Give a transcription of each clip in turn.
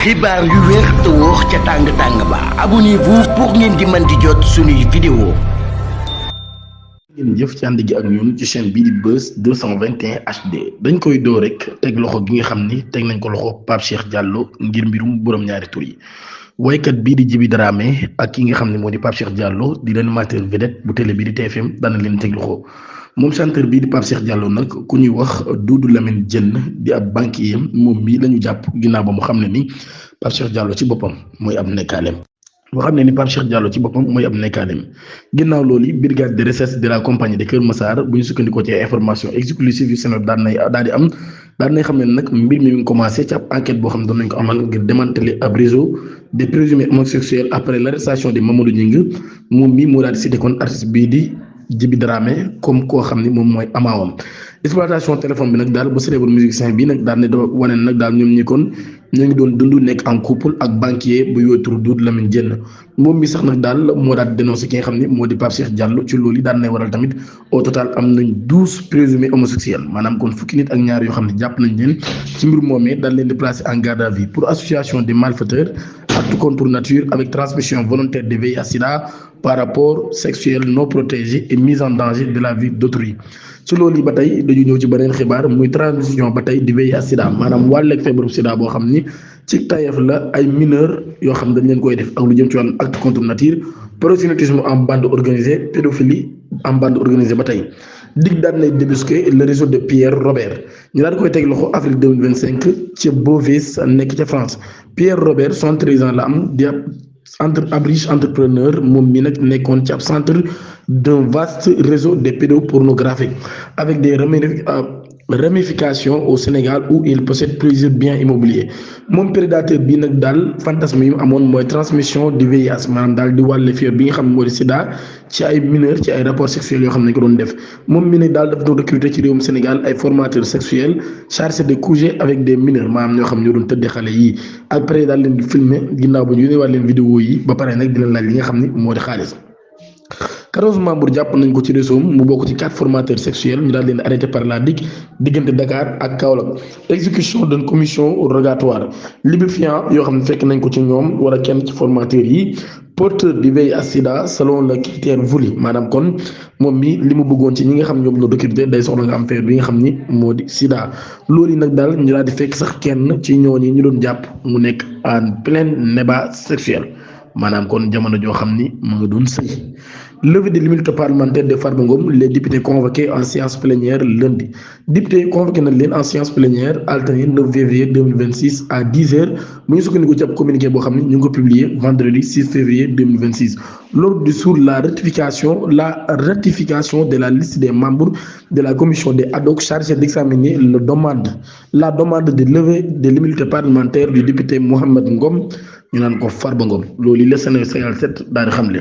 xibaar yu wér te wóor ca tàng-tàng ba abonnez-vous pour ngeen di mën di jot suñuy vidéo. ngeen jëf ci ànd gi ak ñun ci chaîne bii di Buzz 221 HD dañ koy doo rek teg loxo gi nga xam ni teg nañ ko loxo Pape Cheikh Diallo ngir mbirum borom ñaari tur yi waykat bii di Djiby Dramé ak ki nga xam ne moo di Pape Cheikh Diallo di l'animateur vedette bu télé bii di TFM dana leen teg loxo moom chanteur bii di Pape Cheikh Diallo nag ku ñuy wax Doudou Lamine Diène di ab banquier moom mii la ñu jàpp ginnaaw ba mu xam ne ni Pape Cheikh Diallo ci boppam mooy ab nekkaaleem. boo xam ne ni Pape Cheikh Diallo ci boppam mooy ab nekkaaleem ginnaaw loolu brigade de recherche de la compagnie de Kër Massar bu ñu sukkandikoo ci information exclusive yu Sénégal daal di xam ne nag mbir mi ngi commencé ci ab enquête boo xam ne doon nañ ko amal ngir démanteler ab réseau des présumés homosexuels après l'arrestation de Mamadou Gningue moom mii moo daal di cité kon artiste bii di Djiby Dramé comme koo xam ni moom mooy amaawam exploitation téléphone bi nag daal bu célèbre musicien bi nag daal ne dafa wane nag daal ñoom ñi kon ñoo ngi doon dund nekk en couple ak banquier bu yooyu tur Doudou Lamine Diène moom mi sax nag daal moo daal dénoncé ki nga xam ne moo di Pape Cheikh Diallo ci loolu yi daan nay waral tamit au total am nañ 12 présumés homosexuels maanaam kon fukki nit ak ñaar yoo xam ne jàpp nañ leen ci mbir moomee daal leen di placer en garde à vue pour association des malfaiteurs acte contre nature avec transmission volontaire de VIH/SIDA par rapport sexuel non protégé et mise en danger de la vie d'autrui ci loolu yi ba tey dañu ñëw ci beneen xibaar muy transmission ba tey di VIH/SIDA maanaam wàlleeg feebaru sida boo xam ni ci tayeef la ay mineurs yoo xam dañ leen koy def ak lu jëm ci wàllum acte contre nature proxénétisme en bande organisée pédophilie en bande organisée ba tey dig daan nay débusqué le réseau de Pierre Robert ñu daan koy teg loxo avril 2025 ca Beauvais nekk ca France Pierre Robert 73 ans la am di riche entrepreneur moom mi nag nekkoon ci ab centre d'un vaste réseau de pédopornographiques avec des ramifications au Sénégal où il possède plusieurs biens immobiliers moom prédateur bi nag daal fantasme yi mu amoon mooy transmission du VIH maanaam daal di wàlle fièvre bi nga xam ne moo di sida ci ay mineurs ci ay rapports sexuels yoo xam ne ko doon def moom mi nag daal daf doon recruter ci réewum Sénégal ay formateurs sexuels chargés de coucher avec des mineurs maanaam ñoo xam ñoo doon tëddee xale yii après daal leen di filmer ginnaaw ba ñu yónnee waat leen vidéo yi ba pare nag di leen laaj li nga xam ne moo di xaalis 14 membres jàpp nañ ko ci réseau mu bokk ci 4 formateurs sexuels ñu daal leen arrêté par la DIC diggante Dakar ak Kaolack exécution d'une commission rogatoire libifiant yoo xam ne fekk nañ ko ci ñoom wala kenn ci formateurs yi porteur du VIH/SIDA selon le critère voulu maanaam kon moom mi li mu bëggoon ci ñi nga xam ñoom la recruté day soxla nga am feebar bi nga xam ni moo di sida loolu yi nag daal ñu daal di fekk sax kenn ci ñooñu ñu doon jàpp mu nekk en plein débat sexuel maanaam kon jamono joo xam ni mu nga doon sëy levée de l'immunité parlementaire de Farba Ngom les députés convoqués en séance plénière lundi député convoqué na leen en séance plénière alterné 9 février 2026 à 10h bu ñu sukkandiku ci ab communiqué boo xam ne ñu ngi ko publié vendredi 6 février 2026 l'ordre du jour la ratification de la liste des membres de la commission des ad hoc chargée d'examiner la demande de levée de l'immunité parlementaire du député Mohamed Ngom ñu naan ko Farba Ngom loolu la Sénégal 7 daal di xamle.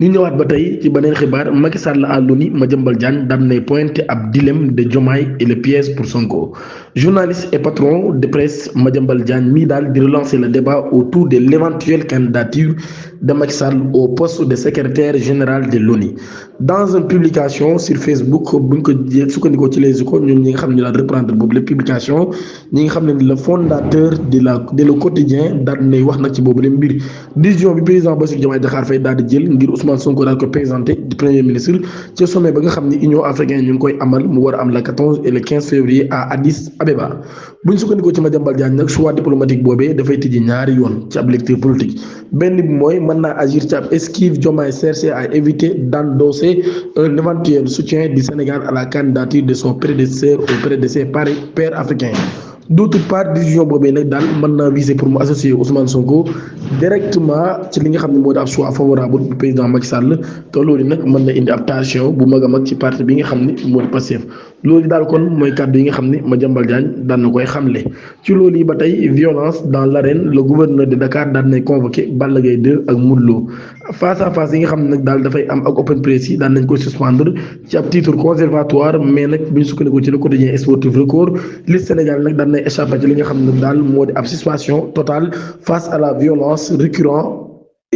ñu ñëwaat ba tey ci beneen xibaar Macky Sall à l'ONU Madiambal Diagne daan nay pointé ab dilemme de Diomaye et le piège pour Sonko journaliste et patron de presse Madiambal Diagne mii daal di relancer le débat autour de l'éventuelle candidature de Macky Sall au poste de secrétaire général de l'ONU dans une publication sur Facebook buñ ko sukkandikoo ci Les Échos ñoom ñi nga xam ne daal reprendre boobu la publication ñi nga xam ne le fondateur de Le Quotidien daal nay wax nag ci boobu la mbir décision bi président Bassirou Diomaye Diakhar Faye daal di jël ngir Ousmane Sonko daal ko présenté du premier ministre ci sommet ba nga xam ne Union africaine ñu ngi koy amal mu war a am le 14 et le 15 février à Addis Abeba bu ñu sukkandikoo ci Madiambal Diagne nag choix diplomatique boobee dafay tijji ñaari yoon ci ab lecture politique benn bi mooy mën naa agir ci ab esquive Diomaye cherché à éviter d'endosser un éventuel soutien du Sénégal à la candidature de son prédécesseur auprès de ses pairs africains. D'autre part décision boobee nag daal mën naa viser pour mu associer Ousmane Sonko directement ci li nga xam ne moo di ab choix favorable bu président Macky Sall te loolu nag mën na indi ab tension bu mag a mag ci parti bi nga xam ne moo di Pastef loolu daal kon mooy kàddu yi nga xam ne Madiambal Diagne daan na koy xamle ci loolu yi ba tey violence dans l'arène le gouverneur de Dakar daan nay convoqué Balla Gaye 2 ak Modou Lo face à face yi nga xam ne nag daal dafay am ak open press yi daan nañ koy suspendre ci ab titre conservatoire mais nag bu ñu sukkandikoo ci le quotidien sportif record liste Sénégal nag daan nay échappé ci li nga xam ne daal moo di ab suspension totale face à la violence récurrente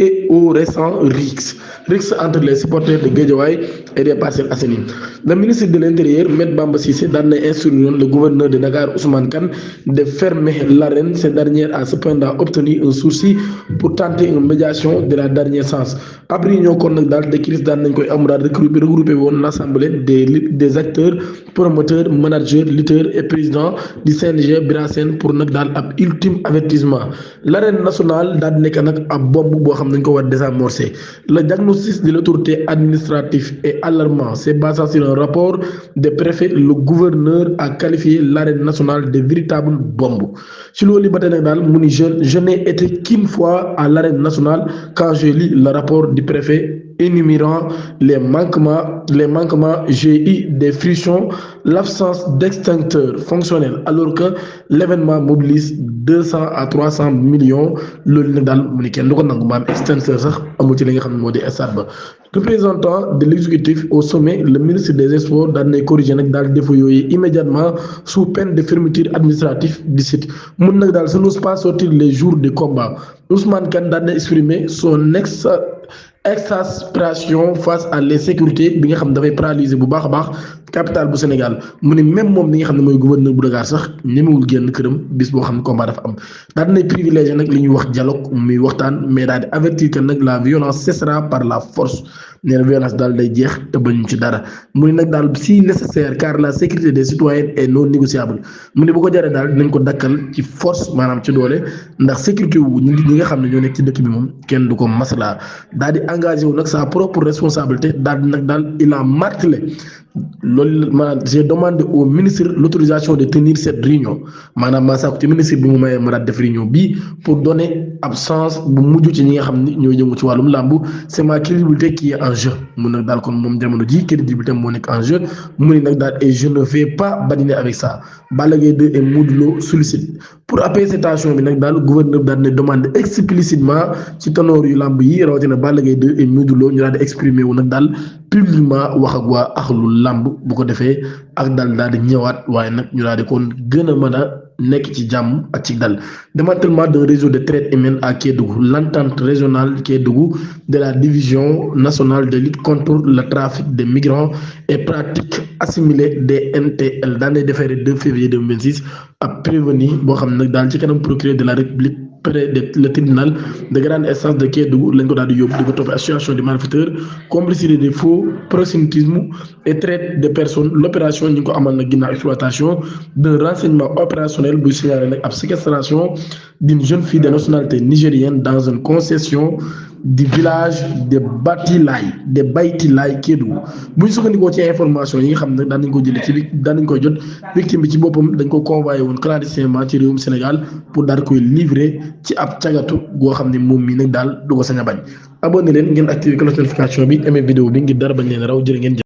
et au récent rixe entre les supporters de Guédiawaye et des Parcelles Assainies. Le ministre de l'Intérieur, Maître Bamba Cissé, donne instruction le gouverneur de Dakar, Ousmane Kane, de fermer l'arène. Cette dernière a cependant obtenu un sursis pour tenter une médiation de la dernière séance. Après union kon nag daal de crise daan nañ koy am daal regroupé woon l'assemblée des acteurs promoteurs managers lutteurs et présidents du CNG Bira Sène pour nag daal ab ultime avertissement. L'arène nationale daal di nekk nag ab bombe boo xam ne dañ ko war désamorcer. Le diagnostic de l'autorité administrative est alarmant. C'est basé sur un rapport des préfets. Le gouverneur a qualifié l'arène nationale de véritable bombe. ci loolu ba tey nag daal mu ni je n'ai été qu'une fois à l'arène nationale quand j'ai lu le rapport du préfet énumérant les manquements, j'ai eu des frictions, l'absence d'extincteurs fonctionnels alors que l'événement mobilise 200 à 300 millions loolu nag daal mu ni kenn du ko nangu maam extincteur sax amul ci li nga xam ne moo di stade ba. Représentant de l'exécutif au sommet, le ministre des Sports daan nay corriger nag daal défaut yooyu immédiatement sous peine de fermeture administrative du site mun nag daal ça n'ose pas sortir les jours de combat. Ousmane Kane daan na exprimer son exaspération face à l'insécurité bi nga xam ne dafay paralyser bu baax a baax capitale bu Sénégal mu ne même moom mi nga xam ne mooy gouverneur bu Dakar sax ñemewul génn këram bis boo xam ne combat dafa am daal dinay privilégié nag li ñuy wax dialogue muy waxtaan mais daal di avertir que nag la violence cessera par la force nee na violence daal day jeex te bañu ci dara mu ne nag daal si nécessaire car la sécurité des citoyens est non négociable mu ne bu ko jaree daal dinañ ko dakkal ci force maanaam ci doole ndax sécurité wu ñi nga xam ne ñoo nekk ci dëkk bi moom kenn du ko maslaa daal di engagé wu nag sa propre responsabilité daal di nag daal il a martelé loolu maanaam j'ai demandé au ministre l'autorisation de tenir cette réunion maanaam maa saako ci ministre bi mu mayee ma daal def réunion bii pour donner absence bu mujj ci ñi nga xam ni ñoo yëngu ci wàllum làmb c'est ma crédibilité qui est en jeu mun nag daal kon moom jamono ji crédibilité moo nekk en jeu mu ne nag daal et je ne vais pas badiner avec ça. Balla Gaye 2 et Modou Lo sollicitent pour apaiser cette tension bi nag daal gouverneur daal ne demande explicitement ci tanoor yu làmb yi rawatina Balla Gaye 2 et Modou Lo ñu daal di exprimer wu nag daal publiquement wax ak waa axlu làmb bu ko defee ak daal di ñëwaat waaye nag ñu daal di kon gën a mën a nekk ci jàmm ak ci dal. Démantèlement d'un réseau de traite humaine à Kédougou. L'entente régionale Kédougou de la division nationale de lutte contre le trafic de migrants et pratiques assimilées des NTL dans les déférés 2 février 2026 a prévenu boo xam ne nag daal ci kanam procureur de la République près de le tribunal de grande instance de Kédougou lañ ko daal di yóbbu di ko topp association des malfaiteurs complicité de faux proxénétisme et traite de personnes l'opération ñu ngi ko amal nag ginnaaw exploitation d'un renseignement opérationnel buy signalé nag ab séquestration d'une jeune fille de nationalité nigérienne dans une concession du village de Baytilaay Kédougou bu ñu sukkandikoo ci information yi nga xam ne daan nañ ko jëlee ci daan nañ koy jot victime bi ci boppam dañ ko convoyé woon clandestinement ci réewum Sénégal pour daal koy livrer ci ab cagatu goo xam ne moom mii nag daal du ko sañ a bañ. Abonné leen ngeen activé cloche notification bi aimé vidéo bi ngir dara bañ leen raw jërë ngeen jëf.